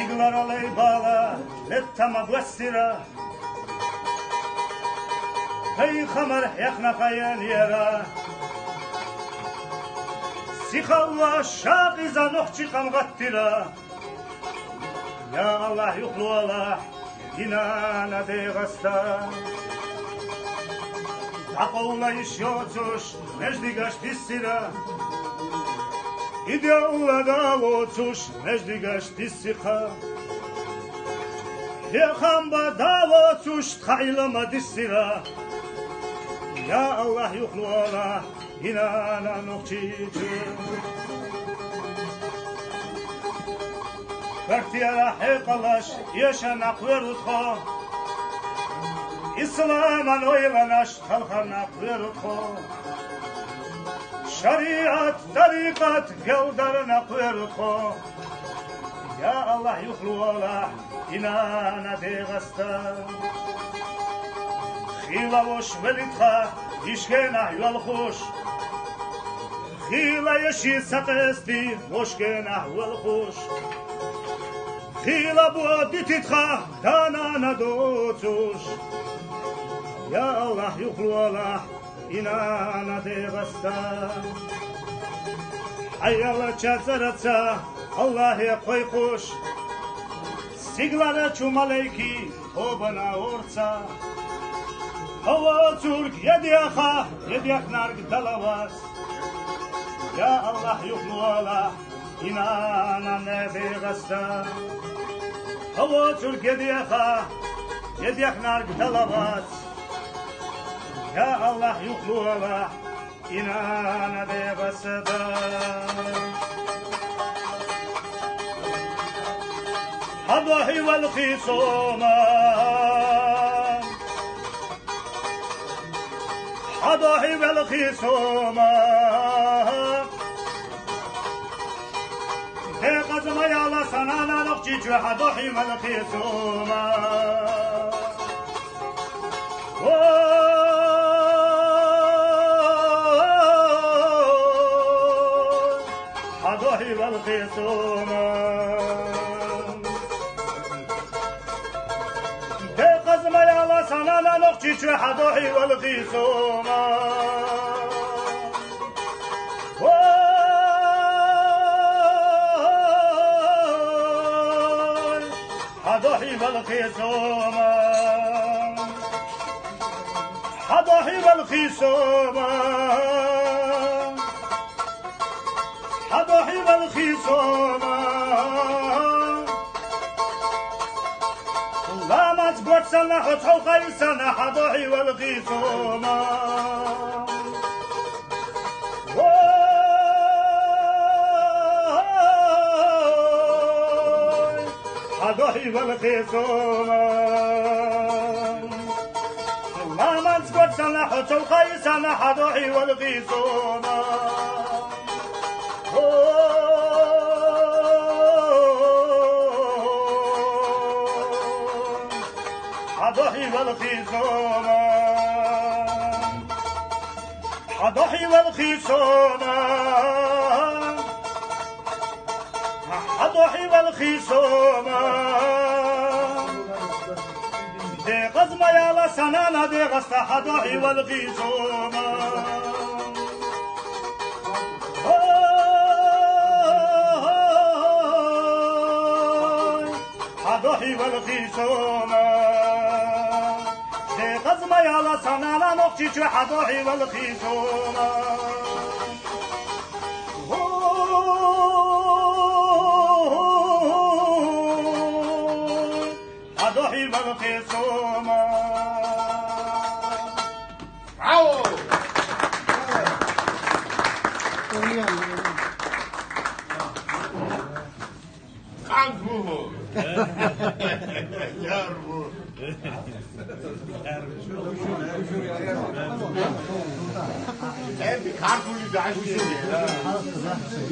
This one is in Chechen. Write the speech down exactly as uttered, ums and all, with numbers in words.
Игларалай бала леттама гвестира, пайхамар хӀехна хайен яра. Сихалла шакъи за нухчи къамгъаттира. Я Аллагь, юхлу Аллагь, инана Дегъаста. Дакъовла иш йоцуш междигаш диссира. Идеалла далоцуш междигаш диссиха. Хехамба далоцуш тха гӀилма диссира. Я Аллагь, юхлу Аллагь, инана Нухчийчу. Партияра хӀекъалаш яшана хъверутхо, исламан ойланаш талхана хъверутхо, шариат, тарикъат гелдарна хъверутхо. Я Аллагь, юхлу Аллагь, инана Дегъаста. Хила вош велитха ишгенахь велхуш, хила яши сакъести вошгенахь велхуш, хила бо дититха данана доцуш. Я Аллагь, юхлу Аллагь, инана Дегъаста. Хьаяла чацараца Аллагье хъвайхъуш, сиглара чу малайки тобана орца. Гьава цург едеха, едехнарг далавас. Я Аллагь, юхлу Аллагь, инана Дегъаста. Гьава цург едеха, едехнарг далавас. Я Аллагь, юхлу Аллагь, инана Дегъаста. ХӀадохьи валхи сома, хӀадохьи валхи сома. Декъазмаяла санана Нухчийчу хӀадохьи валхи сома. О, хӀадохьи валхи сома. Декъазмаяла санана Нухчийчу хӀадохьи валхи сома. Ой, хӀадохьи валхи сома. ХӀадохьи валхи сома. ХӀадохьи валхи сома. Ламаз гватсана, хӀуцаухайсана, хӀадохьи валхи сома. Ой, хӀадохьи валхи сома. Ламаз гватсана, хӀуцаухайсана, хӀадохьи валхи сома. Ой, хӀадохьи валхи сома. ХӀадохьи валхи сома. ХӀадохьи валхи сома. Декъазмаяла санана Дегъаста хӀадохьи валхи сома. Ой, хӀадохьи валхи сома. Декъазмаяла санана Нухчийчу хӀадохьи валхи сома. Ой, хӀадохьи валхи сома. Браво! Кьанбулу. Ярбу. Энди картули даши.